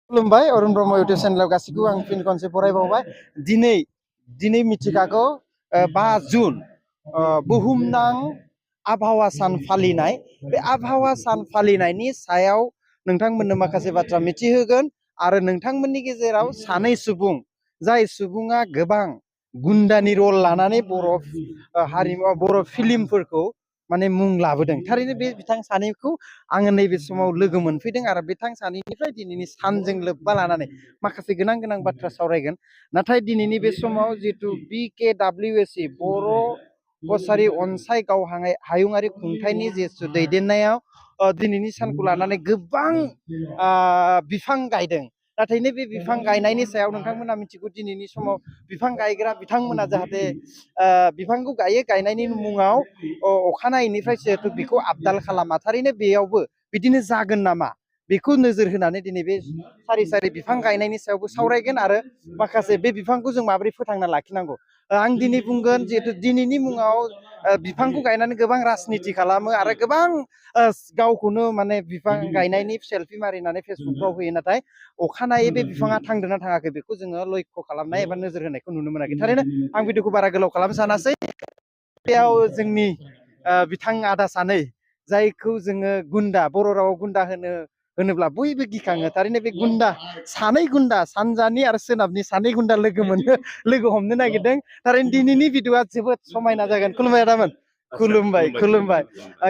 खुलुमबाय अरुण ब्रह्म इउटुब चेनेलाव गासिखौबो आं फिन खनसे फरायबावबाय दिनै मिथिखागौ 5 जुन बुहुमनां आबहावा सान फालिनाय बे आबहावा सान फालिनायनि सायाव नोंथांमोननो माखासे बाथ्रा मिथिहोगोन आरो नोंथांमोननि गेजेराव सानै सुबुं जाय सुबुङा गोबां गुन्दानि रल लानानै बर' हारिमु बर' फिल्मफोरखौ माने मुं लाबोदों थारैनो बे बिथां सानैखौ आङो नैबे समाव लोगो मोनफैदों आरो बिथां सानैनिफ्राय दिनैनि सानजों लोब्बा लानानै माखासे गोनां बाथ्रा सावरायगोन नाथाय दिनैनि बे समाव जितु BKWSC बर' कसारी अनसाय गाव हायुङारि खुंथायनि जितु दैदेननायाव दिनैनि सानखौ लानानै गोबां बिफां गायदों नाथाय बे बिफां गायनायनि सायाव नोंथांमोना मिथिगौ दिनैनि समाव बिफां गायग्रा बिथांमोना जाहाथे बिफांखौ गायो गायनायनि मुङाव अखानायैनिफ्राय जिहेतु बेखौ आबदाल खालामा थारैनो बेयावबो बिदिनो जागोन नामा बेखौ नोजोर होनानै दिनै बे सारि सारि बिफां गायनायनि सायावबो सावरायगोन आरो माखासे बे बिफांखौ जों माबोरै फोथांना लाखिनांगौ आं दिनै बुंगोन जिहेतु दिनैनि मुङाव बिफांखौ गायनानै गोबां राजनिति खालामो आरो गोबां गावखौनो माने बिफां गायनायनि सेल्फि मारिनानै फेसबुकफ्राव होयो नाथाय अखानायै बे बिफाङा थांदोंना थाङाखै बेखौ जोङो लक्ष्य खालामनाय एबा नोजोर होनायखौ नुनो मोनाखै थारैनो आं भिडिअखौ बारा गोलाव खालामनो सानासै बेयाव जोंनि बिथां आदा सानै जायखौ जोङो गुन्दा बर' रावाव गुन्दा होनोब्ला बयबो गिखाङो थारैनो बे गुन्दा सानै गुन्दा सानजानि आरो सोनाबनि सानै गुन्दा लोगो हमनो नागिरदों थारैनो दिनैनि भिडिअआ जोबोद समायना जागोन खुलुमबाय आदामोन खुलुमबाय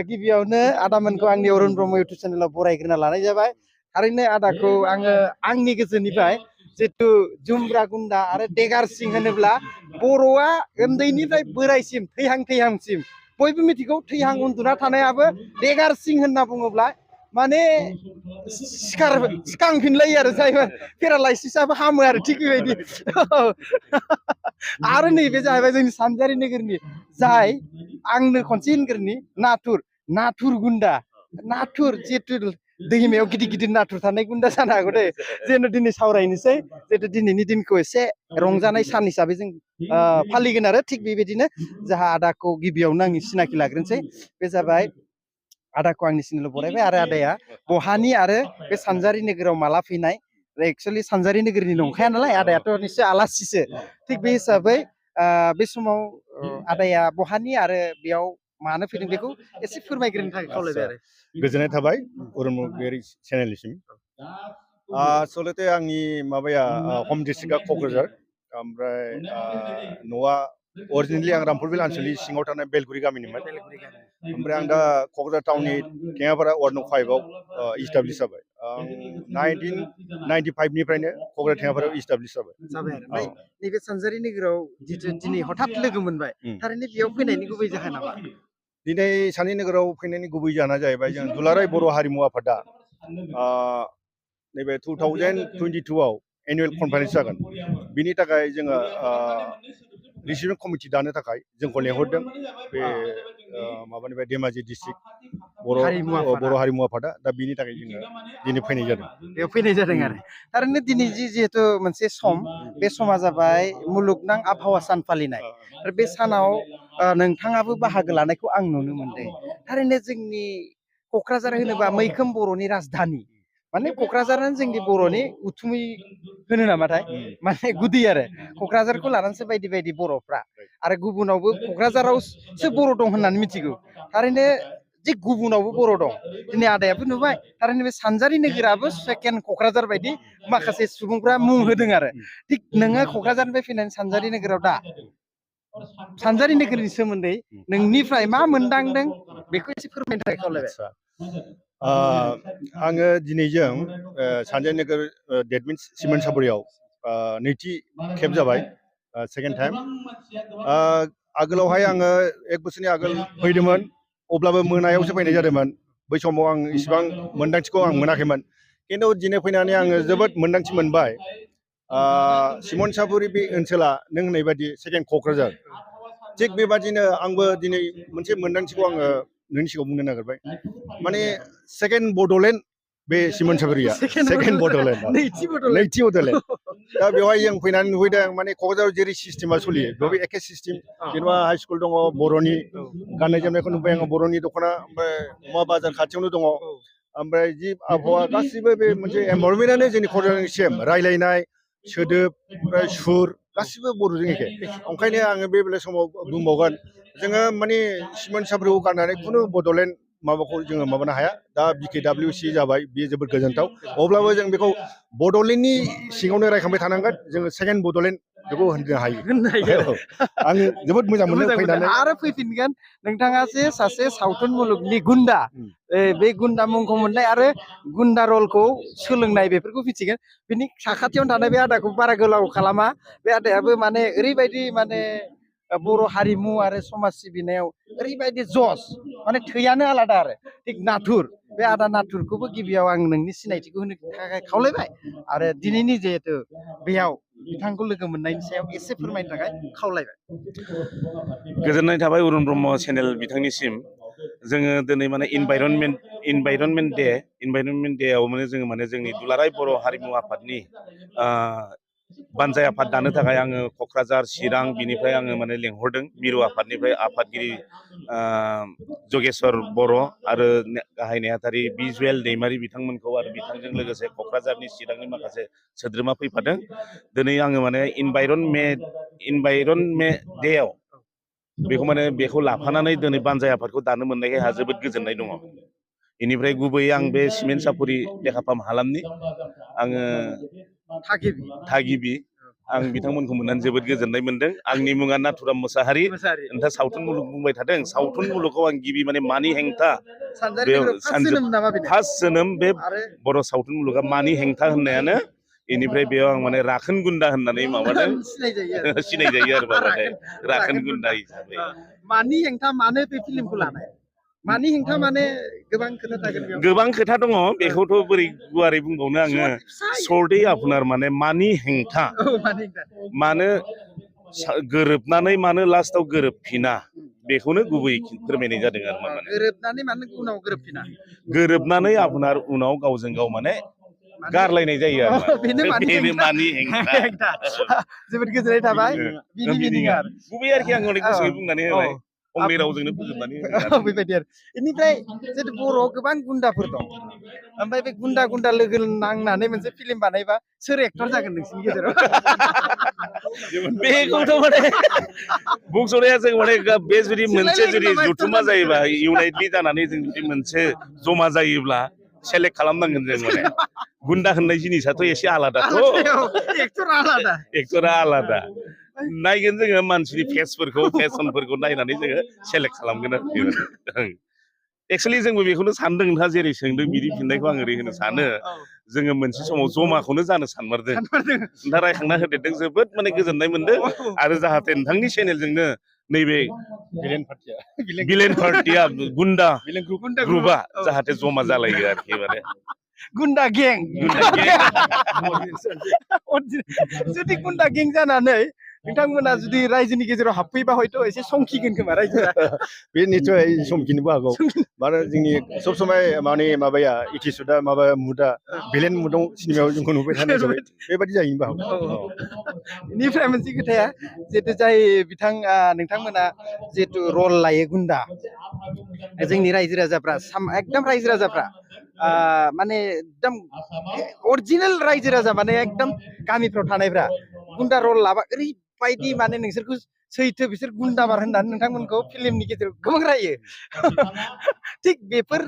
गिबियावनो आदामोनखौ आंनि अरुण ब्रह्म इउटुब चेनेलाव बरायग्रोना लानाय जाबाय थारैनो आदाखौ आङो आंनि गोसोनिफ्राय जितु जुमब्रा गुन्दा आरो देगार सिं होनोब्ला बर'आ उन्दैनिफ्राय बोरायसिम थैहांसिम बयबो मिथिगौ थैहां उन्दुना थानायाबो देगार सिं होनना बुङोब्ला माने सिखांफिनलायो आरो जायबा पेरालाइसिसआबो हामो आरो थिग बेबायदि आरो नैबे जाहैबाय जोंनि सानजारि नोगोरनि जाय आंनो खनसे होनग्रोनि नाथुर गुन्दा नाथुर जिहेतु दैमायाव गिदिर नाथुर थानाय गुन्दा जानो हागौ दे जेन' दिनै सावरायनोसै जिहेतु दिनैनि दिनखौ एसे रंजानाय सान हिसाबै जों फालिगोन आरो थिग बेबायदिनो जाहा आदाखौ गिबियावनो आं सिनाखि लाग्रोनोसै बे जाबाय आदाखौ आंनि चेनेलाव बरायबाय आरो आदाया बहानि आरो बे सानजारि नोगोराव माला फैनाय एक्सुअलि सानजारि नोगोरनि नंखाया नालाय आदायाथ' निश्चय आलासिसो थिग बे हिसाबै बे समाव आदाया बहानि आरो बेयाव मानो फैदों बेखौ एसे फोरमायग्रोनो थाखाय खावलायबाय आरो गोजोननाय थाबाय अरुण ब्रह्म चेनेलनिसिम आसलते आंनि माबाया हम डिस्ट्रिक्टआ क'क्राझार ओमफ्राय न'आ अरिजिनेलि आं रामफुरबिल आनसोलनि सिङाव थानाय बेलगुरि गामिनिमोन ओमफ्राय आं दा क'क्राझार टाउननि टेङापारा वार्ड नं 5 आव इस्टाब्लिश जाबाय 1995निफ्रायनो क'क्राझार टेङापारायाव इस्टाब्लिश जाबाय आरो नैबे सानजारि नोगोराव जितु दिनै हठात लोगो मोनबाय थारैनो बेयाव फैनायनि गुबै जाहोना मा दिनै सानजारि नोगोराव फैनायनि गुबै जाहोना जाहैबाय जों दुलाराय बर' हारिमु आफादा नैबे 2022 आव एनुवेल कनफारेन्स जागोन बिनि थाखाय जोङो रिसिपिं कमिटि दानो थाखाय जोंखौ लेंहरदों बे माबानिफ्राय धेमाजि डिस्ट्रिक्ट बर' हारिमु आफादा दा बिनि थाखाय जोङो दिनै फैनाय जादों बेयाव फैनाय जादों आरो थारैनो दिनै जिहेतु मोनसे सम बे समा जाबाय मुलुगनां आबहावा सान फालिनाय आरो बे सानाव नोंथाङाबो बाहागो लानायखौ आं नुनो मोनदों थारैनो जोंनि क'क्राझार होनोबा मैखोम बर'नि राजधानि माने क'क्राझारानो जोंनि बर'नि उथुमै होनो नामाथाय माने गुदि आरो क'क्राझारखौ लानानैसो बायदि बायदि बर'फ्रा आरो गुबुनावबो क'क्राझारावसो बर' दं होननानै मिथिगौ थारैनो जे गुबुनावबो बर' दं दिनै आदायाबो नुबाय थारैनो बे सानजारि नोगोराबो सेकेन्ड क'क्राझार बायदि माखासे सुबुंफ्रा मुं होदों आरो थिग नोङो क'क्राझारनिफ्राय फैनानै सानजारि नोगोराव दा सानजारि नोगोरनि सोमोन्दै नोंनिफ्राय मा मोनदांदों बेखौ एसे फोरमायनो थाखाय खावलायबाय आङो दिनैजों सानजारि नोगोर डेट मिन्स सिमोन सापरियाव नैथि खेब जाबाय सेकेन्ड टाइम आगोलावहाय आङो 1 बोसोरनि आगोल फैदोंमोन अब्लाबो मोनायावसो फैनाय जादोंमोन बै समाव आं इसिबां मोन्दांथिखौ आं मोनाखैमोन खिन्थु दिनै फैनानै आङो जोबोद मोन्दांथि मोनबाय सिमोन सापरि बे ओनसोला नों होननाय बायदि सेकेन्ड क'क्राझार थिग बेबादिनो आंबो दिनै मोनसे मोन्दांथिखौ आङो नोंनि सिगाङाव बुंनो नागिरबाय माने सेकेन्ड बड'लेण्ड बे सिमोन सापरिया सेकेन्ड बड'लेण्ड नैथि बड'लेण्ड दा बेवहाय जों फैनानै नुहैदों माने क'क्राझाराव जेरै सिस्टेमा सोलियो बेवहाय एखे सिस्टेम जेनेबा हाइ स्कुल दङ बर'नि गाननाय जोमनायखौ नुबाय आङो बर'नि दख'ना ओमफ्राय अमा बाजार खाथियावनो दङ ओमफ्राय जि आबहावा गासिबो बे मोनसे एनभायरनमेन्टआनो जोंनि क'क्राझारनि सेम रायलायनाय सोदोब ओमफ्राय सुर गासिबो बर'जों एखे ओंखायनो आङो बे बेले समाव बुंबावगोन जोङो माने सिमोन साफ्रिखौ गारनानै खुनु बड'लेण्ड माबाखौ जोङो माबानो हाया दा BKWC जाबाय बेयो जोबोद गोजोनथाव अब्लाबो जों बेखौ बड'लेण्डनि सिङावनो रायखांबाय थानांगोन जोङो सेकेन्ड बड'लेण्ड बेखौ होननो हायो आं जोबोद मोजां मोनो फैनानै आरो फैफिनगोन नोंथाङा जे सासे सावथुन मुलुगनि गुन्दा बे गुन्दा मुंखौ मोननाय आरो गुन्दा रलखौ सोलोंनाय बेफोरखौ मिथिगोन बिनि साखाथियावनो थानाय बे आदाखौ बारा गोलाव खालामा बे आदायाबो माने ओरैबायदि माने बर' हारिमु आरो समाज सिबिनायाव ओरैबायदि जस माने थैयानो आलादा आरो थिग नाथुर बे आदा नाथुरखौबो गिबियाव आं नोंनि सिनायथिखौ होनो थाखाय खावलायबाय आरो दिनैनि जिहेतु बेयाव बिथांखौ लोगो मोननायनि सायाव एसे फोरमायनो थाखाय खावलायबाय गोजोननाय थाबाय अरुण ब्रह्म चेनेल बिथांनिसिम जोङो दिनै माने इनभाइरनमेन्ट डेआव माने जोङो माने जोंनि दुलाराय बर' हारिमु आफादनि बानजाय आफाद दानो थाखाय आङो क'क्राझार चिरां बिनिफ्राय आङो माने लेंहरदों मिरु आफादनिफ्राय आफादगिरि जगेश्वर बर' आरो गाहाय नेहाथारि बिजुवेल दैमारि बिथांमोनखौ आरो बिथांजों लोगोसे क'क्राझारनि चिरांनि माखासे सोद्रोमा फैफादों दिनै आङो माने इनभाइरनमेन्ट डेआव बेखौ लाफानानै दिनै बानजाय आफादखौ दानो मोननायखाय आंहा जोबोद गोजोननाय दङ बेनिफ्राय गुबैयै आं बे सिमेन्ट सापरि देहाफाहाम हालामनि आङो थागिबि आं बिथांमोनखौ मोननानै जोबोद गोजोननाय मोनदों आंनि मुङा नाथुराम मोसाहारि नोंथाङा सावथुन मुलुग बुंबाय थादों सावथुन मुलुगाव आं गिबि माने मानि हेंथा फार्स्ट जोनोम बे बर' सावथुन मुलुगा मानि हेंथा होननायानो बेनिफ्राय बेयाव आं माने राखोन गुन्दा होननानै माबादों सिनायजायो आरो माबाथाय राखोन गुन्दा हिसाबै मानि हेंथा मानो बे फिल्मखौ लानाय मानि हेंथा माने गोबां खोथा थागोन गोबां खोथा दङ बेखौथ' बोरै गुवारै बुंबावनो आङो सर्टै आफुनार माने मानि हेंथा मानो गोरोबनानै मानो लास्टाव गोरोबफिना बेखौनो गुबैयै फोरमायनाय जादों आरो माने गोरोबनानै मानो उनाव गोरोबफिना गोरोबनानै आफुनार उनाव गावजों गाव माने गारलायनाय जायो आरो बेनो मानि हेंथा जोबोद गोजोननाय थाबाय गुबै आरोखि आं अनेक गोसोयै बुंनानै होबाय फंनै रावजोंनो फोजोबनानै बेबायदि आरो बेनिफ्राय जितु बर'आव गोबां गुन्दाफोर दं ओमफ्राय बे गुन्दा लोगो नांनानै मोनसे फिल्म बानायबा सोर एक्टर जागोन नोंसिनि गेजेराव बेखौथ' माने बुंस'नाया जों माने बे जुदि मोनसे जुदि जथुमा जायोबा इउनाइटलि जानानै जों जुदि मोनसे जमा जायोब्ला सेलेक्ट खालामनांगोन जों माने गुन्दा होननाय जिनिसाथ' एसे आलादाथ' एक्टरा आलादा नायगोन जोङो मानसिनि फेसनफोरखौ नायनानै जोङो सेलेक्ट खालामगोन आरोखि एक्सुवेलि जोंबो बेखौनो सानदों नोंथाङा जेरै सोंदों बिदि फिननायखौ आं ओरै होनो सानो जोङो मोनसे समाव जमाखौनो जानो सानमारदों नोंथाङा रायखांना होदेरदों जोबोद माने गोजोननाय मोनदों आरो जाहाथे नोंथांनि चेनेलजोंनो नैबे भिलेन पार्टिया गुन्दा ग्रुपआ जाहाथे जमा जालायो आरोखि माने गुन्दा गें जुदि गुन्दा गें जानानै नोंथांमोना जुदि रायजोनि गेजेराव हाबफैबा हयथ' एसे संखिगोन खोमा रायजोआ बे निस्सय समखिनोबो हागौ मानो जोंनि सब समाय माने माबाया एटिसुडा माबा मुदा भिलेन मुदाव सिनेमायाव जोंखौ नुबाय थानाय जाबाय बेबायदि जाहैनोबो हागौ बेनिफ्राय मोनसे खोथाया जिहेतु जाय नोंथांमोना जिहेतु रल लायो गुन्दा जोंनि रायजो राजाफ्रा एकदम रायजो राजाफ्रा माने एकदम अरिजिनेल रायजो राजा माने एकदम गामिफ्राव थानायफ्रा गुन्दा रल लाबा ओरैबायदि माने नोंसोरखौ सैथो बिसोर गुन्दाबार होननानै नोंथांमोनखौ फिल्मनि गेजेराव गोबां रायो थिग बेफोर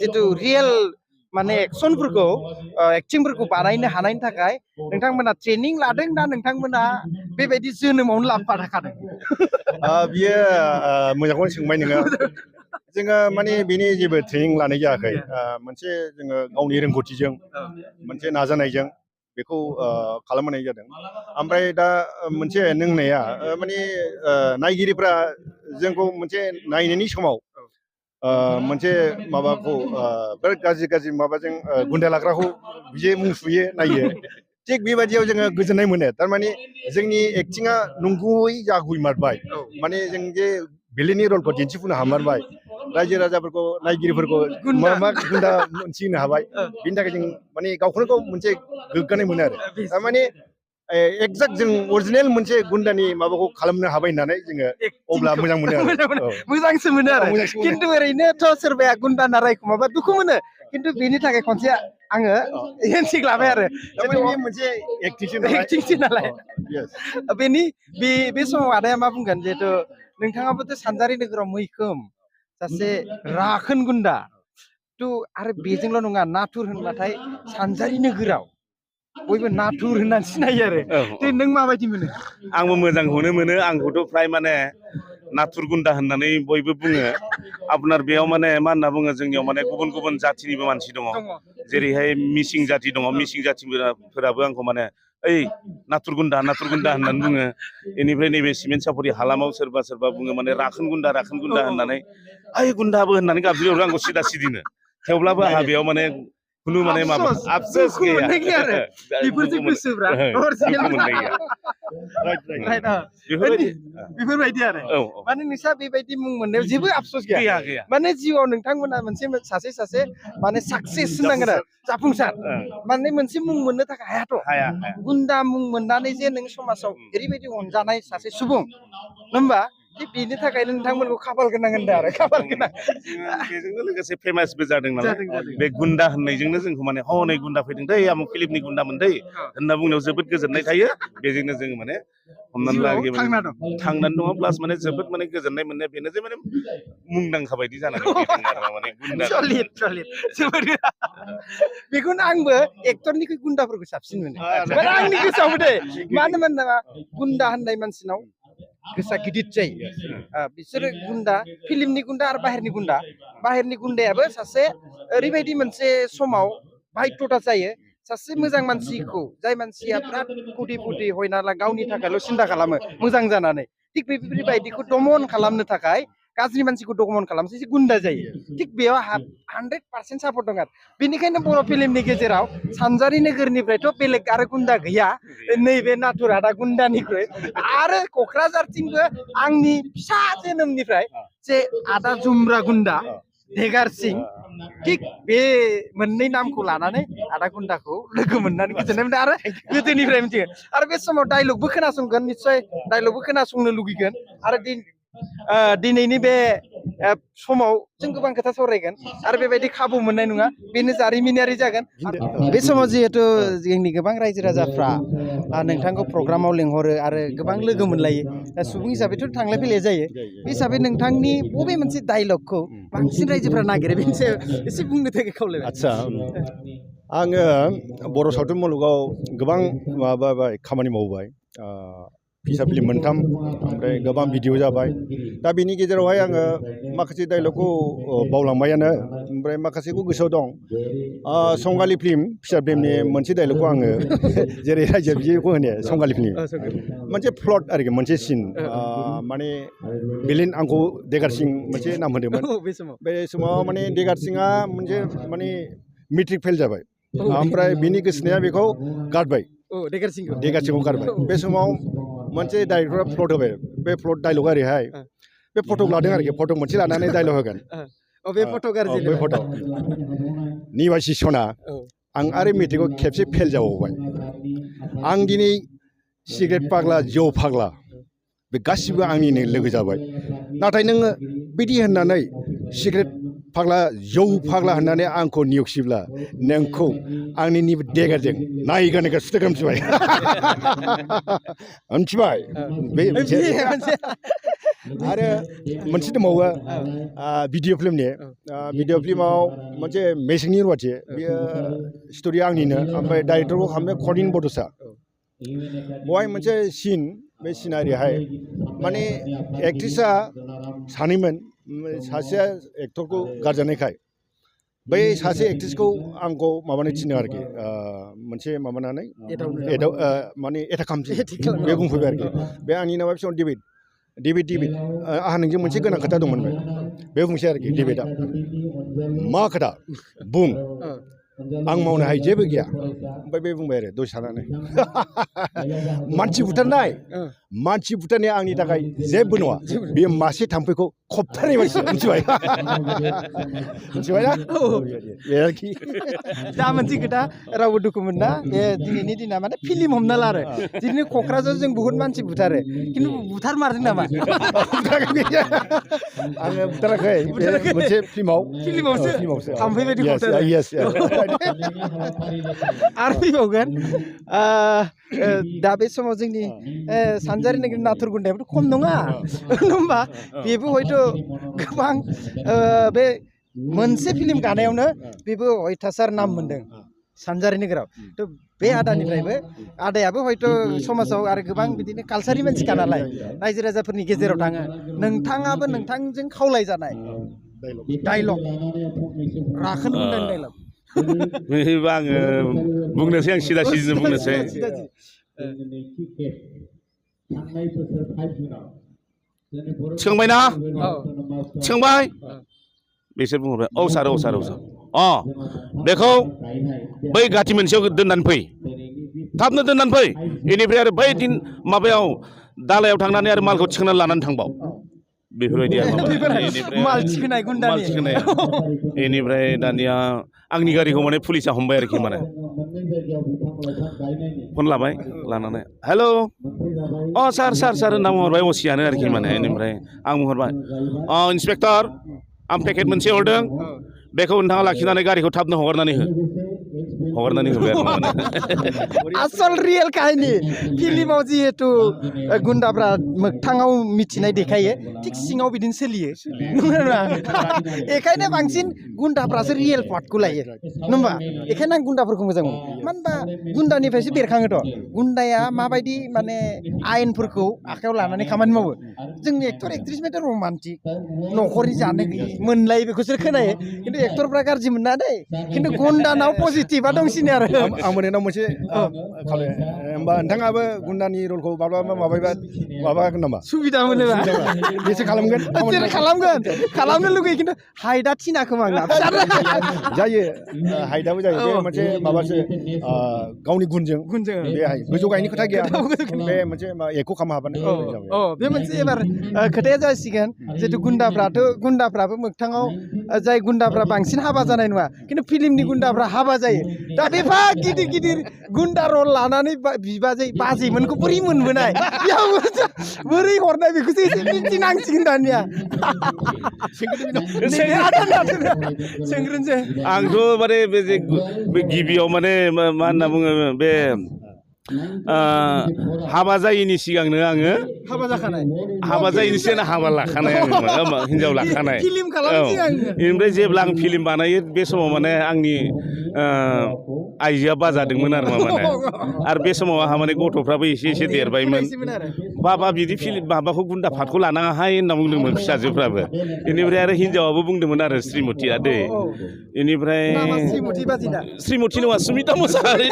जितु रियेल माने एक्सनफोरखौ एक्टिंफोरखौ बानायनो हानायनि थाखाय नोंथांमोना ट्रेनिं लादों ना नोंथांमोना बेबायदि जोनोमावनो लाबोफाखादों बियो मोजांखौनो सोंबाय नोङो जोङो माने बिनि जेबो ट्रेनिं लानाय जायाखै मोनसे जोङो गावनि रोंगौथिजों मोनसे नाजानायजों बेखौ खालामहोनाय जादों ओमफ्राय दा मोनसे नोंनाया माने नायगिरिफ्रा जोंखौ मोनसे नायनायनि समाव मोनसे माबाखौ बिराद गाज्रि माबाजों गुन्दा लाग्राखौ बिदि मुं सुयो नायो थिग बेबायदियाव जोङो गोजोननाय मोनो थारमाने जोंनि एक्टिङा नंगुबै जागुइमारबाय माने जों जे भिलेननि रलखौ दिन्थिफुंनो हामारबाय रायजो राजाफोरखौ नायगिरिफोरखौ मा गुन्दा मोनथिहोनो हाबाय बिनि थाखाय जों माने गावखौनो गाव मोनसे गोग्गानाय मोनो आरो थारमाने एक्जाक्ट जों अरिजिनेल मोनसे गुन्दानि माबाखौ खालामनो हाबाय होननानै जोङो अब्ला मोजां मोनो आरो मोजांसो मोनो आरो खिन्थु ओरैनोथ' सोरबाया गुन्दा होनना रायखुमाबा दुखु मोनो खिन्थु बेनि थाखाय खनसे आङो हेन्डसेक लाबाय आरो थारमाने बे मोनसे एक्टिंसो नालाय एक्टिंसो नालाय Yes. बेनि बे समाव आदाया मा बुंगोन जिहेथु नोंथाङाबोथ' सानजारि नोगोराव मैखोम सासे राखोन गुन्दा आरो बेजोंल' नङा नाथुर होनबाथाय सानजारि नोगोराव बयबो नाथुर होननानै सिनायो आरो नों माबायदि मोनो आंबो मोजांखौनो मोनो आंखौथ' फ्राय माने नाथुर गुन्दा होननानै बयबो बुङो आपनार बेयाव माने मा होनना बुङो जोंनियाव माने गुबुन गुबुन जाथिनिबो मानसि दङ जेरैहाय मिसिं जाति दङ मिसिं जातिफोराबो आंखौ माने ओइ नाथुर गुन्दा होननानै बुङो बेनिफ्राय नैबे सिमेन्ट सापरि हालामाव सोरबा बुङो माने राखोन गुन्दा होननानै ओइ गुन्दाबो होननानै गाबज्रिहरो आंखौ सिदा सिदिनो थेवब्लाबो आंहा बेयाव माने खुनु माने माबा आफसोस गैया बेफोरसो गोसोब्रा बेफोरबायदि आरो माने नोंस्रा बेबायदि मुं मोननायाव जेबो आफसोस गैया माने जिउआव नोंथांमोना मोनसे सासे माने साक्सेस होनांगोन आरो जाफुंसार माने मोनसे मुं मोननो थाखाय हाया गुन्दा मुं मोननानै जे नों समाजाव ओरैबायदि अनजानाय सासे सुबुं होमबा बेनि थाखायनो नोंथांमोनखौ खाफाल गोनां होनदों आरो खाफाल गोनां बेजोंनो लोगोसे फेमासबो जादों नालाय बे गुन्दा होननायजोंनो जोंखौ माने हनै गुन्दा फैदों दै आमुक फिलिपनि गुन्दामोन दै होनना बुंनायाव जोबोद गोजोननाय थायो बेजोंनो जोङो माने हमनानै लायो थांनानै दङ प्लास माने जोबोद माने गोजोननाय मोननाया बेनो जे माने मुंदांखा बायदि जानानै फैदों आरो माने गुन्दा जोबोद बेखौनो आंबो एक्टरनिख्रुइ गुन्दाफोरखौ साबसिन मोनो माने आंनि गोसोआवबो दे मानो होनोबा गुन्दा होननाय मानसिनाव गोसोआ गिदिर जायो बिसोरो गुन्दा फिल्मनि गुन्दा आरो बाहेरनि गुन्दायाबो सासे ओरैबायदि मोनसे समाव बायध'था जायो सासे मोजां मानसिखौ जाय मानसिया बिराद कुटि हयना गावनि थाखायल' सिन्था खालामो मोजां जानानै थिग बेबायदिखौ दमन खालामनो थाखाय गाज्रि मानसिखौ दमन खालामसै गुन्दा जायो थिग बेयाव 100% सापर्ट दं आरो बेनिखायनो बर' फिल्मनि गेजेराव सानजारि नोगोरनिफ्रायथ' बेलेग आरो गुन्दा गैया नैबे नाथुर आदा गुन्दानिख्रुइ आरो क'क्राझारथिंबो आंनि फिसा जोनोमनिफ्राय जे आदा जुमब्रा गुन्दा देगार सिं थिग बे मोननै नामखौ लानानै आदा गुन्दाखौ लोगो मोननानै गोजोननाय मोनदों आरो गोदोनिफ्राय मिथिगोन आरो बे समाव डायलगबो खोनासंगोन निस्सय डायलगबो खोनासंनो लुगैगोन आरो दिनैनि बे समाव जों गोबां खोथा सावरायगोन आरो बेबायदि खाबु मोननाय नङा बेनो जारिमिनारि जागोन बे समाव जिहेथु जोंनि गोबां रायजो राजाफ्रा नोंथांखौ प्रग्रामाव लेंहरो आरो गोबां लोगो मोनलायो सुबुं हिसाबैथ' थांलाय फैलाय जायो बे हिसाबै नोंथांनि बबे मोनसे डायलगखौ बांसिन रायजोफ्रा नागिरो बेनि सायाव एसे बुंनो थाखाय खावलायबाय आदसा आङो बर' सावथुन मुलुगाव गोबां माबाबाय खामानि मावबाय फिसा फिल्म 3 ओमफ्राय गोबां भिडिअ जाबाय दा बेनि गेजेरावहाय आङो माखासे डायलगखौ बावलांबायानो ओमफ्राय माखासेखौ गोसोआव दं संगालि फिल्म फिसा फिल्मनि मोनसे डायलगखौ आङो जेरै रायजो बिदिखौ होनो संगालि फिल्म मोनसे प्लट आरोखि मोनसे सिन माने बिलेन आंखौ देगार सिं मोनसे नाम होदोंमोन बे समाव माने देगार सिंआ मोनसे माने मेट्रिक फेल जाबाय ओमफ्राय बिनि गोसोनाया बेखौ गारबाय देगार सिंखौ गारबाय बे समाव मोनसे डाइरेक्टरा प्लट होबाय बे प्लट डायलगा ओरैहाय बे फटक लादों आरोखि फटक मोनसे लानानै डायलग होगोन बे फट' निबासि सना आं आरो मेट्रिकआव खेबसे फेल जाबावबाय आं दिनै सिगारेट फाग्ला जौ फाग्ला बे गासिबो आंनिनो लोगो जाबाय नाथाय नोङो बिदि होननानै सिगारेट फाग्ला जौ फाग्ला होननानै आंखौ नेवसिब्ला नोंखौ आंनि नैबे देगारजों नायगान सुथेग्राम मिथिबाय मिथिबाय बे आरो मोनसे दंबावो भिडिअ फिल्माव मोनसे मेसेंनि रुवाथि बेयो स्ट'रिया आंनिनो ओमफ्राय डाइरेक्टरखौ खालामदों खनिन बड'सा बेवहाय मोनसे सिन बे सिना ओरैहाय माने एक्ट्रिसा सानैमोन सासेया एक्टरखौ गारजानायखाय बै सासे एक्ट्रिसखौ आंखौ माबानो थिनदों आरोखि मोनसे माबानानै माने एटाक खालामसै बे बुंफैबाय आरोखि बे आंनि नामा बे समाव डेभिड आंहा नोंजों मोनसे गोनां खोथा दंमोन बे बुंसै आरोखि डेभिडआ मा खोथा बुं आं मावनो हायो जेबो गैया ओमफ्राय बे बुंबाय आरो दसे थानानै मानसि बुथारनाय आंनि थाखाय जेबो नङा बेयो मासे थाम्फैखौ खबथारनाय मानसि मिथिबाय मिथिबायना बे आरोखि दा मोनसे खोथा रावबो दुखु मोना दिनैनि दिना माने फिल्म हमना ला आरो दिनै क'क्राझार जों बुहुत मानसि बुथारो खिन्थु बुथारमारदों नामा आङो बुथाराखै मोनसे फिल्मावसो थाम्फै बायदि बुथारो आरो फैबावगोन दा बे समाव जोंनि सानजारि नोगोरनि नाथुर गुन्दायाबोथ' खम नङा होमबा बेबो हयथ' गोबां बे मोनसे फिल्म गानायावनो बेबो अयथासार नाम मोनदों सानजारि नोगोराव थ' बे आदायाबो हयथ' समाजाव आरो गोबां बिदिनो कालसारनि मानसिखा नालाय रायजो राजाफोरनि गेजेराव थाङो नोंथाङाबो नोंथांजों खावलायजानाय डायलग राखोन गुन्दानि डायलग बेबा आङो बुंनोसै आं सिदा सिदा बुंनोसै सोंबायना सोंबाय बिसोर बुंहरबाय औ सार बेखौ बै गाथि मोनसेयाव दोननानै फै थाबनो दोननानै फै बेनिफ्राय आरो बै दिन माबायाव दालायाव थांनानै आरो मालखौ थिखांनानै लानानै थांबाव बेफोरबायदि माल थिखोनाय गुन्दानि बेनिफ्राय दानिया आंनि गारिखौ माने पुलिसा हमबाय आरोखि माने फन लाबाय लानानै हेल' सार होनना बुंहरबाय असियानो आरोखि माने बेनिफ्राय आं बुंहरबाय इन्सपेक्टर आं पेकेट मोनसे हरदों बेखौ नोंथाङा लाखिनानै गारिखौ थाबनो हगारनानै होबाय आरो माने आसल रियेल काहिनी फिल्माव जिहेतु गुन्दाफ्रा मोगथाङाव मिथिनाय देखायो थिग सिङाव बिदिनो सोलियो बेखायनो बांसिन गुन्दाफ्रासो रियेल पार्टखौ लायो नङा बेखायनो आं गुन्दाफोरखौ मोजां मोनो मानो होनबा गुन्दानिफ्रायसो बेरखाङोथ' गुन्दाया माबायदि माने आयेनफोरखौ आखायाव लानानै खामानि मावो जोंनि एक्टर एक्ट्रिस मेथाइ रमान्टिक न'खरनि जानो गैयै मोनलायो बेखौसो खोनायो खिन्थु एक्टरफ्रा गाज्रि मोना दै खिन्थु गुन्दानाव पजिटिभा दंसिनो आरो आं मोननाव मोनसे होमबा नोंथाङाबो गुन्दानि रलखौ माब्लाबा माबागोन नामा सुबिदा मोनोबा बेसो खालामगोन खालामनो लुगैयो खिन्थु हाइटआ थिना खोमा आंना जायो हाइटआबो जायो बे मोनसे माबासो गावनि गुनजों बेहाय गोजौ गायनि खोथा गैया बे मोनसे एकखौ खालामनो हाबानो बे मोनसे एबार खोथाया जासिगोन जितु गुन्दाफ्राबो मोगथाङाव जाय गुन्दाफ्रा बांसिन हाबा जानाय नङा खिन्थु फिल्मनि गुन्दाफ्रा हाबा जायो दा बेफा गिदिर गुन्दा रल लानानै बाजैमोनखौ बोरै मोनबोनाय बोरै हरनाय बेखौसो एसे मिथिनांसिगोन दानिया सोंग्रोनोसै आंथ' माने बे गिबियाव माने मा होनना बुङो बे हाबा जायैनि सिगांनो आङो हाबा जायैनि सिगां हाबा लाखानाय आङो हिन्जाव लाखानाय बेनिफ्राय जेब्ला आं फिल्म बानायो बे समाव माने आंनि आइजोआ बाजादोंमोन आरो माने आरो बे समाव आंहा माने गथ'फ्राबो एसे देरबायमोन बाबा बिदि फिल्म माबाखौ गुन्दा फाटखौ लानाङाहाय होनना बुंदोंमोन फिसाजोफ्राबो बेनिफ्राय आरो हिन्जावाबो बुंदोंमोन आरो श्रीमतिया दै बेनिफ्राय श्रीमति नङा सुमिता मुसाहारि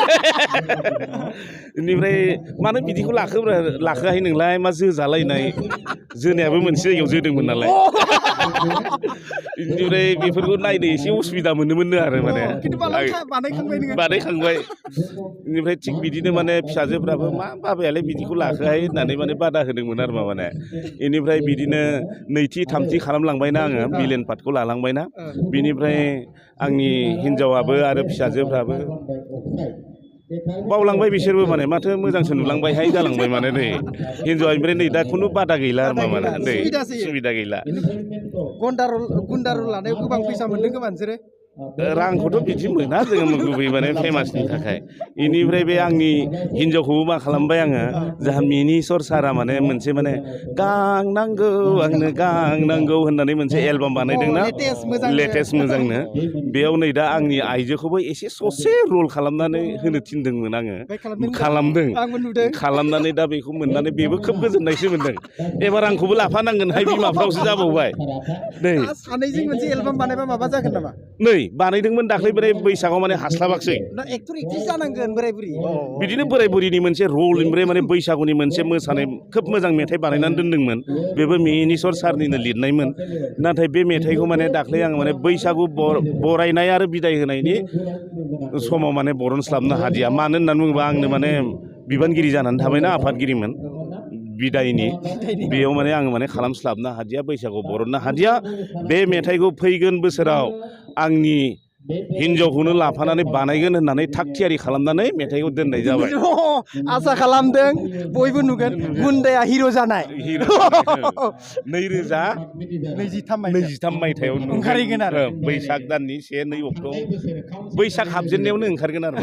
बेनिफ्राय मानो बिदिखौ लाखोआखै नोंलाय मा जोजालायनाय जोनायाबो मोनसे जायगायाव जोदोंमोन नालाय बेनिफ्राय बेफोरखौ नायनो एसे उसुबिदा मोनोमोन आरो माने बानायखांबाय बेनिफ्राय थिग बिदिनो माने फिसाजोफ्राबो मा बाबायालाय बिदिखौ लाखोआहाय होननानै माने बादा होदोंमोन आरो माने बेनिफ्राय बिदिनो नैथि थामथि खालामलांबायना आङो बिलेन पार्टखौ लालांबायना बिनिफ्राय आंनि हिन्जावाबो आरो फिसाजोफ्राबो बावलांबाय बिसोरबो माने माथो मोजांसो नुलांबायहाय जालांबाय माने नै हिन्जावा ओमफ्राय नै दा खुनु बादा गैला आरो माने नै सुबिदा गैला गुन्दा रल लानायाव गोबां फैसा मोनदों खोमा नोंसोरो रांखौथ' बिदि मोना जोङो गुबै माने फेमासनि थाखाय बेनिफ्राय बे आंनि हिन्जावखौबो मा खालामबाय आङो जाहा मिनिस्वर सारा माने मोनसे माने गां नांगौ आंनो गां नांगौ होननानै मोनसे एलबाम बानायदोंना लेटेस्ट मोजांनो बेयाव नै दा आंनि आइजोखौबो एसे ससे रल खालामनानै होनो थिनदोंमोन आङो खालामनानै दा बेखौ मोननानै बेबो खोब गोजोननायसो मोनदों एबार आंखौबो लाफानांगोनहाय बिमाफ्रावसो जाबावबाय नै सानैजों मोनसे एलबाम बानायबा माबा जागोन नामा नै बानायदोंमोन दाख्लै बैसागआव माने हास्लाबाखसै एक्टर एक्ट्रिस जानांगोन बोराय बुरि बिदिनो बोराय बुरिनि मोनसे रल ओमफ्राय माने बैसागुनि मोनसे मोसानाय खोब मोजां मेथाइ बानायनानै दोनदोंमोन बेबो मिनिस्वर सारनिनो लिरनायमोन नाथाय बे मेथाइखौ माने दाख्लै आं माने बैसागु बरायनाय आरो बिदाय होनायनि समाव माने बरनस्लाबनो हादिया मानो होननानै बुङोबा आंनो माने बिबानगिरि जानानै थाबायना आफादगिरिमोन बिदायनि बेयाव माने आङो माने खालामस्लाबनो हादिया बैसागुआव बरननो हादिया बे मेथाइखौ फैगोन बोसोराव आंनि हिनजावखौनो लाफानानै बानायगोन होननानै थाग थियारि खालामनानै मेथाइखौ दोननाय जाबाय आसा खालामदों बयबो नुगोन गुन्दाया हिर' जानाय 2023 मायथाइयाव ओंखारहैगोन आरो बैसाग दाननि 1-2 अक्ट' बैसाग हाबजेननायावनो ओंखारगोन आरो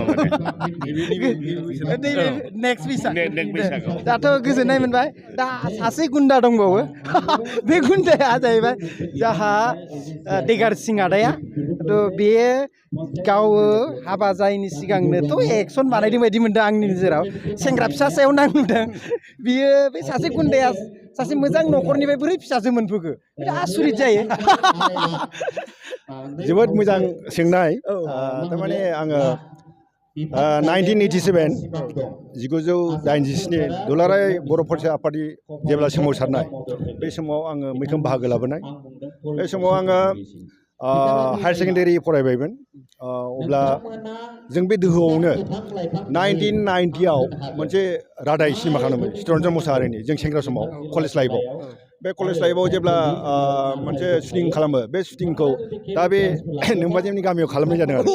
नेक्स्ट बैसागआव दाथ' गोजोननाय मोनबाय दा सासे गुन्दा दंबावो बे गुन्दाया जाहैबाय जाहा देगार सिं आदाया थ' बेयो गावो हाबा जायैनि सिगांनोथ' एक्सन बानायदों बायदि मोनदों आंनि नोजोराव सेंग्रा फिसा सायाव नां नुदों बियो बे सासे गुन्दाया सासे मोजां न'खरनिफ्राय बोरै फिसाजो मोनफैखो आसुरित जायो जोबोद मोजां सोंनाय थारमाने आङो 1987 दुलाराय बर' फरायसा आफादनि जेब्ला सोमावसारनाय बे समाव आङो मैखोम बाहागो लाबोनाय बे समाव आङो हायार सेकेन्डारि फरायबायमोन अब्ला जों बे दोहौआवनो 1990आव मोनसे रादाय सिनेमा खालामोमोन चित्तरन्जन मोसाहारिनि जों सेंग्रा समाव कलेज लाइफआव बे कलेज लाइफआव जेब्ला मोनसे शुटिं खालामो बे शुटिंखौ दा बे नोमबाजैनि गामियाव खालामनाय जादों आरो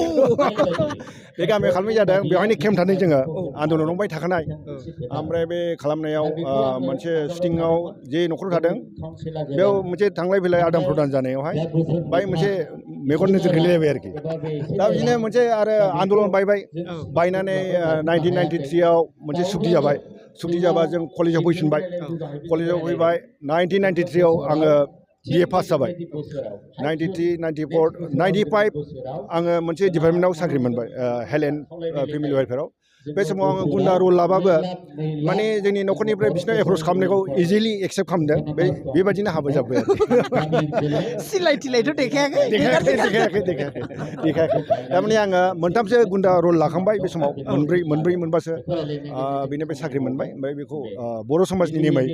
बे गामियाव खालामनाय जादों बेवहायनो केम्प थानाय जोङो आन्दलन दंबाय थाखानाय ओमफ्राय बे खालामनायाव मोनसे शुटिंआव जे न'खराव थादों बेयाव मोनसे थांलाय फैलाय आदान प्रदान जानायावहाय बाहाय मोनसे मेगन नोजोर गोलैलायबाय आरोखि दा बिदिनो मोनसे आरो आन्दलन बायनानै 1993आव मोनसे सुक्ति जाबाय सुक्ति जाबा जों कलेजाव फैफिनबाय कलेजाव फैबाय 1993आव आङो BA पास जाबाय 93, 94, 95 आङो मोनसे डिपार्टमेन्टआव साख्रि मोनबाय हेल्थ एन्ड फेमिलि वेलफेयाराव बे समाव आङो गुन्दा रल लाबाबो माने जोंनि न'खरनिफ्राय बिसोरनो एप्रच खालामनायखौ इजिलि एक्सेप्ट खालामदों बेबायदिनो हाबा जाबाय सिलाय थिलायथ' देखायाखै थारमाने आङो मोनथामसो गुन्दा रल लाखांबाय बे समाव मोनब्रैसो बेनिफ्राय साख्रि मोनबाय ओमफ्राय बेखौ बर' समाजनि नेमै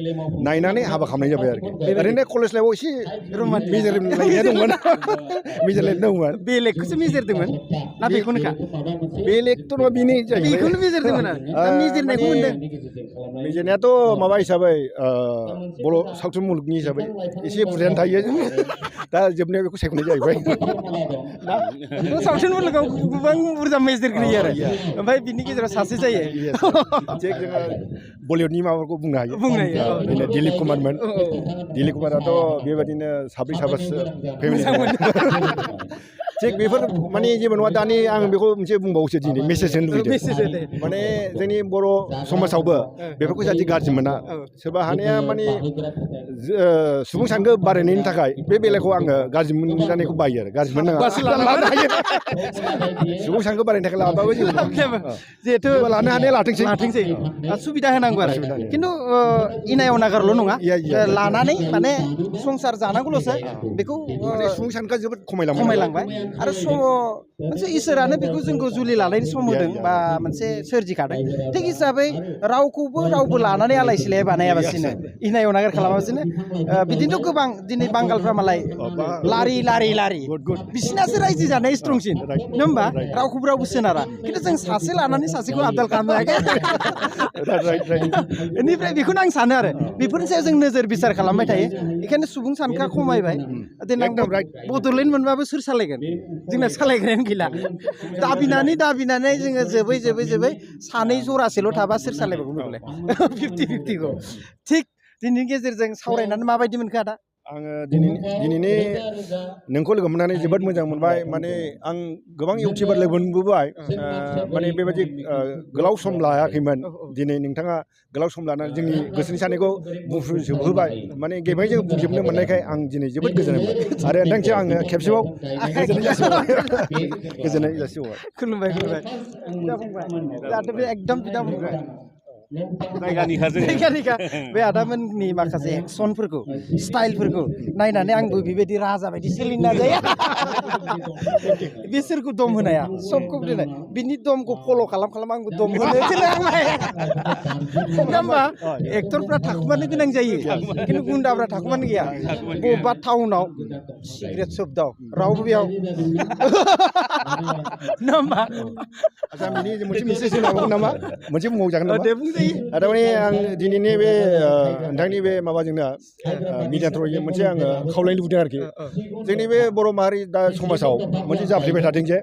नायनानै हाबा खालामनाय जाबाय आरोखि ओरैनो कलेज लाइफआव एसे मेजरलायनाय दंमोन बेलेगखौसो मेजरदोंमोन ना बेखौनोखा बेलेगथ' नङा बेनो बेखौनो मेजरदोंमोन आरो मेजरनायखौ मोनदों मेजरनायाथ' माबा हिसाबै बर' सावथुन मुलुगनि हिसाबै एसे बुरजायानो थायो दा जोबनायाव बेखौ सायख'नाय जाहैबाय सावथुन मुलुगाव गोबां बुरजा मेजरग्रोयो आरो ओमफ्राय बिनि गेजेराव सासे जायो थिग जोङो बलिउडनि माबाखौ बुंनो हायो दिलीप कुमारमोन दिलीप कुमाराथ' बेबायदिनो साब्रैसो फेमिलि थिग बेफोर माने जेबो नङा दानि आं बेखौ मोनसे बुंबावोसो दिनै मेसेज होनो लुबैदों माने जोंनि बर' समाजावबो बेफोरखौ जाहाथे गाज्रि मोना सोरबा हानाया माने सुबुं सानखो बारायनायनि थाखाय बे बेलाखौ आङो गाज्रि मोनजानायखौ बायो आरो गाज्रि मोननाङा सुबुं सानखो बारायनो थाखाय लाबाबो जिहेथु लानो हानाया लाथोंसै सुबिदा होनांगौ आरो खिन्थु इनायाव नागारल' नङा लानानै माने संसार जानांगौल'सो बेखौ सुबुं सानखोआ जोबोद खमायलांबाय आरो मोनसे इसोरानो बेखौ जोंखौ जुलि लानायनि सम होदों बा मोनसे सोरजिखादों थिग हिसाबै रावबो लानानै आलाय सिलाय बानायाबासिनो इनायाव नागार खालामाबासिनो बिदिनोथ' गोबां दिनै बांगालफ्रा मालाय लारि बिसिनासो रायजो जानाय स्ट्रंसिन नङा होमबा रावखौबो रावबो सोनारा खिन्थु जों सासे लानानै सासेखौ आबदाल खालामनो हायाखै बेनिफ्राय बेखौनो आं सानो आरो बेफोरनि सायाव जों नोजोर बिसार खालामबाय थायो बेखायनो सुबुं सानखोआ खमायबाय देनां बड'लेण्ड मोनबाबो सोर सालायगोन जोंना सालायग्रायानो गैला दाबिनानै जोङो जोबै सानै जरासेल' थाबा सोर सालायबावगोन 50-50खौ थिग दिनैनि गेजेरजों सावरायनानै माबायदि मोनखो आदा आङो दिनैनि नोंखौ लोगो मोननानै जोबोद मोजां मोनबाय माने आं गोबां इउटिउबार लोगो मोनबोबाय माने बेबायदि गोलाव सम लायाखैमोन दिनै नोंथाङा गोलाव सम लानानै जोंनि गोसोनि साननायखौ बुंफ्रुजोबहोबाय माने गेबेंजों बुंजोबनो मोननायखाय आं दिनै जोबोद गोजोननाय मोनबाय आरो नोंथांजों आङो खेबसेबाव गोजोननाय जासिबावबाय खुलुमबाय दाथ' बे एकदम बिदा फंबाय जायगानिखा जोङो जायगानिखा बे आदामोननि माखासे एक्सनफोरखौ स्टाइलफोरखौ नायनानै आंबो बेबायदि राजा बायदि सोलिना जाया बिसोरखौ दम होनाया सबखौ दोनो बिनि दमखौ फल' खालाम आंबो दम होनो नङा होमबा एक्टरफ्रा थाखुमानो गोनां जायो खिन्थु गुन्दाफ्रा थाखुमानो गैया बबेबा टाउनाव सिगारेट सोबदाव रावबो बेयाव नङा होमबा आदसा बिनि मोनसे मेसेज होनांगौ नामा मोनसे बुंबावजागोन नामा दे बुंजायो थारमाने आं दिनैनि बे नोंथांनि बे माबाजोंनो मिडिया थ्रुयै मोनसे आङो खावलायनो लुबैदों आरोखि जोंनि बे बर' माहारि दा समाजाव मोनसे जाफ्लेबाय थादों जे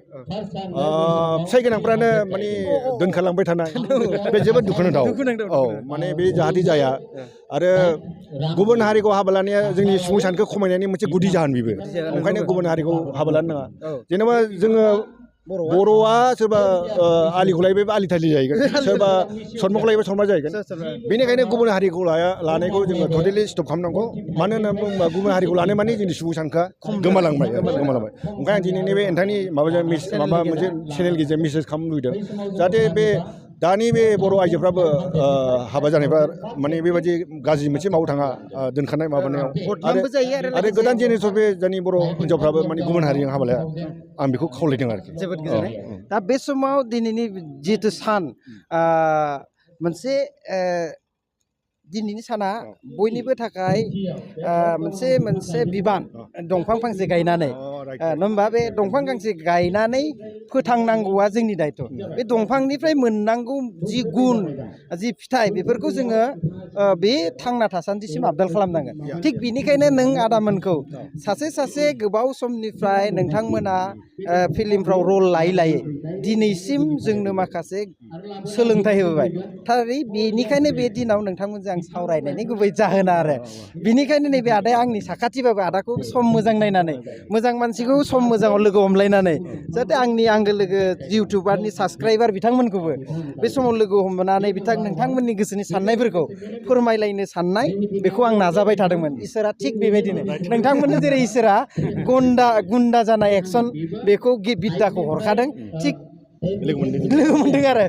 फिसाइ गोनांफ्रानो माने दोनखारलांबाय थानाय बे जोबोद दुखुनांथाव औ माने बे जाहाथे जाया आरो गुबुन हारिखौ हाबा लानाया जोंनि सुबुं सानखो खमायनायनि मोनसे गुदि जाहोन बेबो ओंखायनो गुबुन हारिखौ हाबा लानो नाङा जेनेबा जोङो बर'आ सोरबा आलिखौ लायोबा आलि थालि जाहैगोन सोरबा सन्माखौ लायोबा सन्मा जाहैगोन बेनिखायनो गुबुन हारिखौ लानायखौ जोङो टटेलि स्टप खालामनांगौ मानो होनना बुङोबा गुबुन हारिखौ लानो माने जोंनि सुबुं सानखा गोमालांबाय ओंखायनो आं दिनैनि बे नोंथांनि माबाजों माबा मोनसे चेनेल गेजेर मेसेज खालामनो लुबैदों जाहाथे बे दानि बे बर' आइजोफ्राबो हाबा जानायफ्रा माने बेबायदि गाज्रि मोनसे माबायाव थाङा दोनखानाय माबानायाव आरो गोदान जेनेरेसन बे जोंनि बर' हिन्जावफ्राबो माने गुबुन हारिजों हाबा लाया आं बेखौ खावलायदों आरोखि जोबोद गोजोननाय दा बे समाव दिनैनि जिहेतु सान मोनसे दिनैनि साना बयनिबो थाखाय मोनसे बिबान दंफां फांसे गायनानै नङा होमबा बे दंफां गांसे गायनानै फोथांनांगौआ जोंनि दायथ' बे दंफांनिफ्राय मोननांगौ जि गुन जि फिथाइ बेफोरखौ जोङो बे थांना थासान्दिसिम आबदाल खालामनांगोन थिग बिनिखायनो नों आदामोनखौ सासे गोबाव समनिफ्राय नोंथांमोना फिल्मफ्राव रल लायै दिनैसिम जोंनो माखासे सोलोंथाइ होबाय थारै बेनिखायनो बे दिनाव नोंथांमोनजों आं सावरायनायनि गुबै जाहोना आरो बिनिखायनो नैबे आदाया आंनि साखाथिबाबो आदाखौ सम मोजां नायनानै मोजां मानसिखौ सम मोजाङाव लोगो हमलायनानै जाहाथे आंनि आंगो लोगो इउटुबारनि साबसक्राइबार बिथांमोनखौबो बे समाव लोगो हमनानै नोंथांमोननि गोसोनि साननायफोरखौ फोरमायलायनो साननाय बेखौ आं नाजाबाय थादोंमोन इसोरा थिग बेबायदिनो नोंथांमोननो जेरै इसोरा गुन्दा जानाय एक्सन बेखौ बिद्दाखौ हरखादों थिग लोगो मोनदों आरो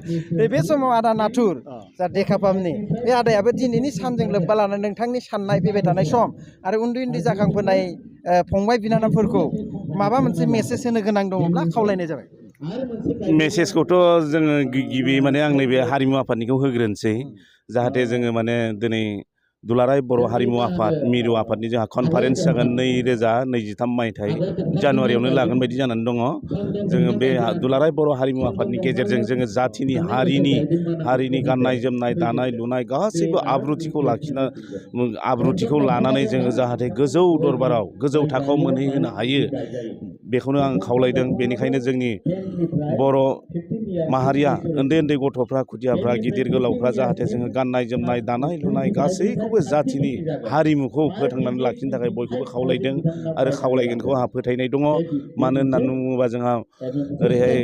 बे समाव आदा नाथुर जा देखापामनि बे आदायाबो दिनैनि सानजों लोब्बा लानानै नोंथांनि साननाय फैबाय थानाय सम आरो उन्दै जाखांबोनाय फंबाय बिनानावफोरखौ माबा मोनसे मेसेज होनो गोनां दङब्ला खावलायनाय जाबाय मेसेजखौथ' जोङो गिबि माने आं नैबे हारिमु आफादनिखौ होग्रोनोसै जाहाथे जोङो माने दिनै दुलाराय बर' हारिमु आफाद मिरु आफादनि जोंहा कनफारेन्स जागोन 2023 मायथाइ जानुवारियावनो लागोन बायदि जानानै दङ जोङो बे दुलाराय बर' हारिमु आफादनि गेजेरजों जोङो जाथिनि हारिनि गाननाय जोमनाय दानाय लुनाय गासैबो आब्रुथिखौ लानानै जोङो जाहाथे गोजौ दरबाराव गोजौ थाखोआव मोनहैहोनो हायो बेखौनो आं खावलायदों बेनिखायनो जोंनि बर' माहारिया उन्दै गथ'फ्रा खुदियाफ्रा गिदिर गोलावफ्रा जाहाथे जोङो गाननाय जोमनाय दानाय लुनाय गासैखौबो जाथिनि हारिमुखौ फोथांनानै लाखिनो थाखाय बयखौबो खावलायदों आरो खावलायगोनखौ आंहा फोथायनाय दङ मानो होननानै बुङोबा जोंहा ओरैहाय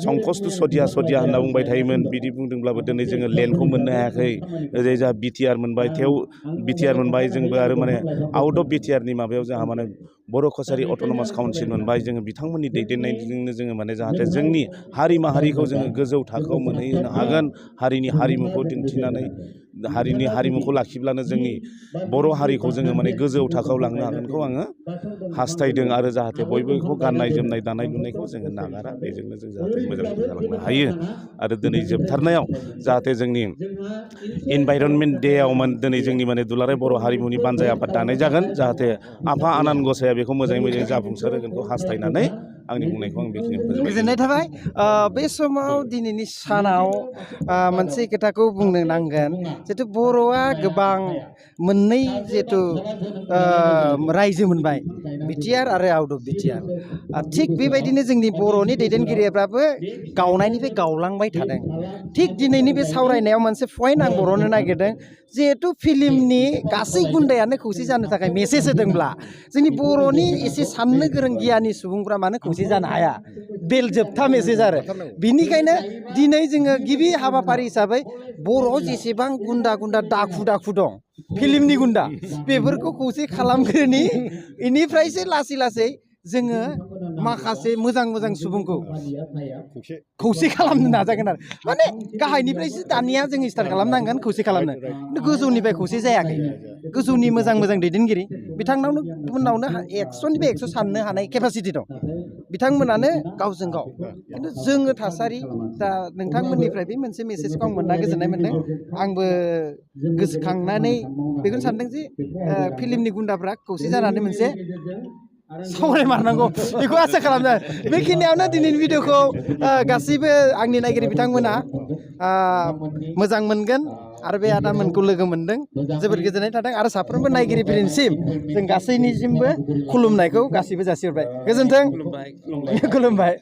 संकस्तु सदिया होनना बुंबाय थायोमोन बिदि बुंदोंब्लाबो दिनै जोङो लेन्डखौ मोननो हायाखै ओरै जोंहा बिटिआर मोनबाय जोंबो आरो माने आउट अफ बिटिआरनि माबायाव जोंहा माने बर' कसारि अट'नमास काउन्सिल मोनबाय जोङो बिथांमोननि दैदेननायजोंनो जोङो माने जाहाथे जोंनि हारि माहारिखौ जोङो गोजौ थाखोआव मोनहैहोनो हागोन हारिनि हारिमुखौ दिन्थिनानै हारिनि हारिमुखौ लाखिब्लानो जोंनि बर' हारिखौ जोङो माने गोजौ थाखोआव लांनो हागोनखौ आङो हास्थायदों आरो जाहाथे बयबो बेखौ गाननाय जोमनाय दानाय लुनायखौ जोङो नागारा बेजोंनो जों जाहाथे मोजां जालांनो हायो आरो दिनै जोबथारनायाव जाहाथे जोंनि इनभाइरनमेन्ट डेआव दिनै जोंनि माने दुलाराय बर' हारिमुनि बानजाय आफाद दानाय जागोन जाहाथे आफा आनान गसाया बेखौ मोजाङै जाफुंसार होगोनखौ हास्थायनानै आंनि बुंनायखौ आं बेखिनियाव गोजोननाय थाबाय बे समाव दिनैनि सानाव मोनसे खोथाखौ बुंनो नांगोन जिहेतु बर'आ गोबां मोननै जिहेतु रायजो मोनबाय बिटिआर आरो आउट अफ बिटिआर थिग बेबायदिनो जोंनि बर'नि दैदेनगिरिफ्राबो गावनायनिफ्राय गावलांबाय थादों थिग दिनैनि बे सावरायनायाव मोनसे पइन्ट आं बर'नो नागिरदों जिहेतु फिल्मनि गासै गुन्दायानो खौसे जानो थाखाय मेसेज होदोंब्ला जोंनि बर'नि एसे साननो गोरों गियानि सुबुंफ्रा मानो खौसे जानो हाया बेल जोबथा मेसेज आरो बिनिखायनो दिनै जोङो गिबि हाबाफारि हिसाबै बर'आव जेसेबां गुन्दा दाखु दं फिल्मनि गुन्दा बेफोरखौ खौसे खालामग्रोनि इनिफ्रायसो लासै जोङो माखासे मोजां मोजां सुबुंखौ खौसे खौसे खालामनो नाजागोन आरो माने गाहायनिफ्रायसो दानिया जों स्टार्ट खालामनांगोन खौसे खालामनो खिन्थु गोजौनिफ्राय खौसे जायाखै गोजौनि मोजां मोजां दैदेनगिरि बिथांनावनो गुबुनावनो 100निफ्राय 100 साननो हानाय केपासिटि दं बिथांमोनानो गावजों गाव खिन्थु जोङो थासारि दा नोंथांमोननिफ्राय बे मोनसे मेसेजखौ आं मोनना गोजोननाय मोन्दों आंबो गोसोखांनानै बेखौनो सानदों जे फिल्मनि गुन्दाफ्रा खौसे जानानै मोनसे सावरायमारनांगौ बेखौ आसा खालामदों बेखिनियावनो दिनैनि भिडिअखौ गासैबो आंनि नायगिरि बिथांमोना मोजां मोनगोन आरो बे आदामोनखौ लोगो मोनदों जोबोद गोजोननाय थादों आरो साफ्रोमबो नायगिरिफोरनिसिम जों गासैनिसिमबो खुलुमनायखौ गासैबो जासिहरबाय गोजोन्थों खुलुमबाय